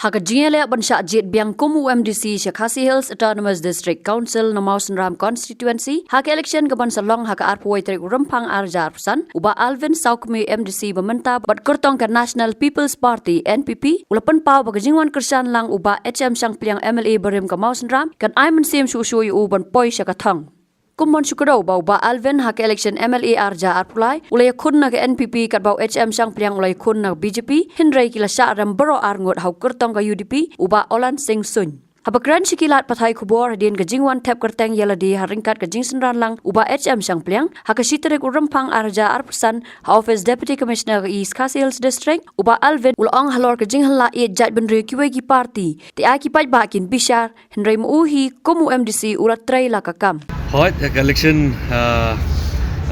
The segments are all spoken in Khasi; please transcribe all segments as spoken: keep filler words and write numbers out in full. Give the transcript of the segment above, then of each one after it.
Ha ka jingïaleh ban shah jied biang kum u M D C sha Khasi Hills Autonomous District Council na Mawsynram Constituency, ha ka election ka ban sa long ha ka arphew tarik u Rymphang ar hajar arphew san, u Bah Alvin Sawkmie M D C ba mynta bad kyrtong ka National People's Party, N P P, u la pynpaw ba ka jingwan kyrshan lang u Bah H M Shangpliang M L A barim ka Mawsynram kan ai mynsiem shuh shuh ïa u ban poi sha ka thong. Kum ban shu kdew ba u Bah Alvin ha ka election M L A ar hajar arphew lai u la ïakhun na ka N P P, katba u H M Shangpliang u la ïakhun na ka B J P, hynrei ki la shah rem baroh arngut ha u kyrtong ka U D P, u Bah Olan Singh Suin. Haba kren sha ki lad pathai khubor hadien ka jingwan thep kyrteng ïa lade ha ryngkat ka jingsynran lang u Bah H M Shangpliang, ha ka shi tarik u Rymphang ar hajar arphew san, ha office Deputy Commissioner ka East Khasi Hills District, u Bah Alvin u la ong halor ka jinghylla ïeit jaitbynriew kiwei ki party, te ai ki paidbah kin bishar, hynrei ma u hi kum u M D C u la trei la ka kam. Hooid, ka election, ah,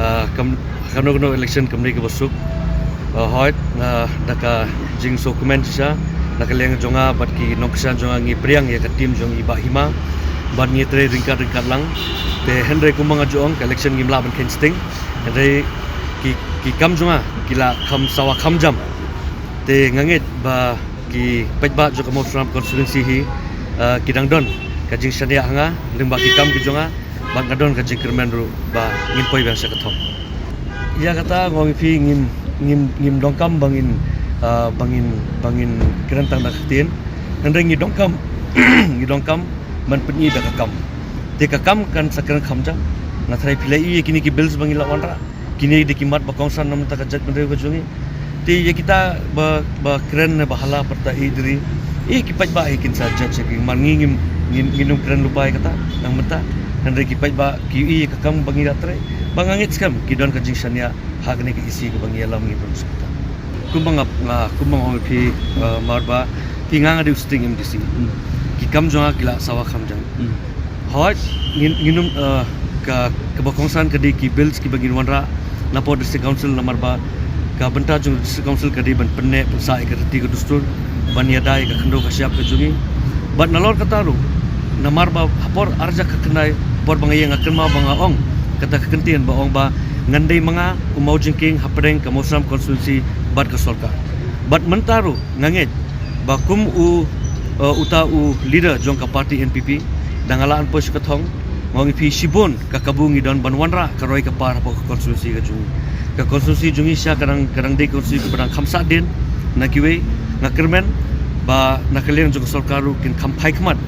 ah, kam, kano kano election kam dei kaba suk. Ah, hooid, ah, da ka jingsngewkmen shisha na ka liang jong nga bad ki nongkyrshan jong nga, ngi pdiang ïa ka team jong i Bah Hima bad ngi trei ryngkat ryngkat lang. Te hynrei kumba nga ju ong, ka election ngim lah ban kheiñ sting. Hynrei ki, ki kam jong nga ki la kham sawa kham jam. Te nga ngeit ba ki paidbah jong ka Mawsynram constituency hi, ah, ki dang don ka jingshaniah ha nga lyngba ki kam ki jong nga, bad nga don ka jingkyrmen ruh ba ngin poi biang sha ka thong. Ïa kata nga ong ïa phi, ngim, ngim, ngim donkam ba ngin, ah, ba ngin, ba ngin kren tang da ka ktien. Hynrei ngi donkam, ngi donkam ban pyni da ka kam. Te ka kam kan sa kren kham jam. Nga tharai phi la ïohi ïa kine ki bills ba ngi la wanrah. Kine dei ki mat ba kongsan na bynta ka jaitbynriew ka jong ngi. Te ïa kita ba, ba kren ne ba hala pat ta i dri, i ki paidbah hi kin sa judge ïa ki. Namar ngi ngim, ngin, ngin ym kren lypa ïa kata nang mynta. Hynrei ki paidbah ki ïohi ïa ka kam ba ngi la trei, ba nga ngeit skhem ki don ka jingshaniah ha kane ka issue kaba ngi ïalam, ngi pynskhem. Kumba nga, nga, kumba nga ong ïa phi, eh, Marbah, phi, nga nga dei u sitting M D C. Hmm. Ki kam jong nga ki la sawa kham jam. Hmm. Hooid, ngin, ngin ym, eh, ka, kaba kongsan ka dei ki bills kiba ngin wanrah na por District Council, namar ba ka bynta jong District Council ka dei ban pynneh pynsah ïa ka riti ka dustur, ban ïada ïa ka khyndew ka shyiap ka jong ngi. Bad nalor kata ruh, namar ba ha por ar hajar khatkhyndai, por ba nga ïeng, nga kynmaw ba nga ong kata ka kyntien ba ong ba ngan dei ma nga u mawjingkieng hapdeng ka Mawsynram constituency bad ka sorkar. Bad mynta ruh nga ngeit ba kum u, eh, uta u leader jong ka party N P P, da nga lah ban poi sha ka thong, nga ong ïa phi shibun ka kabu ngi don ban wanrah ka roi ka par hapoh ka constituency ka jong ngi. Ka constituency jong ngi shisha ka dang, ka dang dei constituency kaba dang kham sahdien na kiwei. Nga kyrmen ba na ka liang jong ka sorkar ruh kin kham phai khmat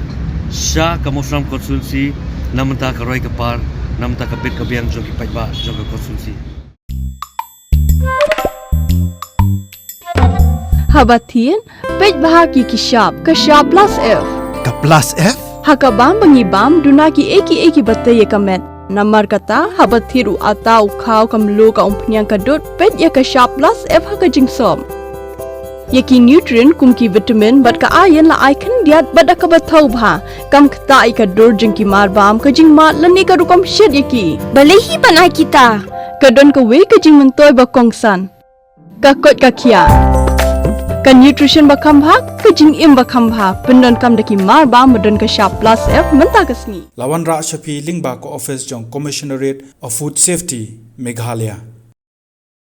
sha ka Mawsynram constituency na bynta ka roi ka par, na bynta ka bit ka biang jong ki paidbah jong ka constituency. Haba thied, peit bha ïa ki shap, ka shap plus F. Ka plus F? Ha ka bam ba ngi bam, duna kiei kiei kiba tei ïa ka met. Namar kata, haba thied u atta, u khaw, ka mluh, ka umphniang, ka dud, peit ïa ka shap plus F ha ka jingsop. Ïa ki nutrient kum ki vitamin bad ka iron la ai khyndiat bad da kaba thaw bha. Kam ktah ïa ka dur jong ki marbam, ka jingmad lane ka rukom shet ïa ki. Balei hi ban ai kita? Ka don kawei ka jingmyntoi ba kongsan. Ka koit ka khiah. Ka nutrition ba kham bha, ka jingim ba kham bha. Pyndonkam da ki marbam ba don ka shap plus F mynta ka sngi. La wanrah sha phi lyngba ka office jong Commissionerate of Food Safety, Meghalaya.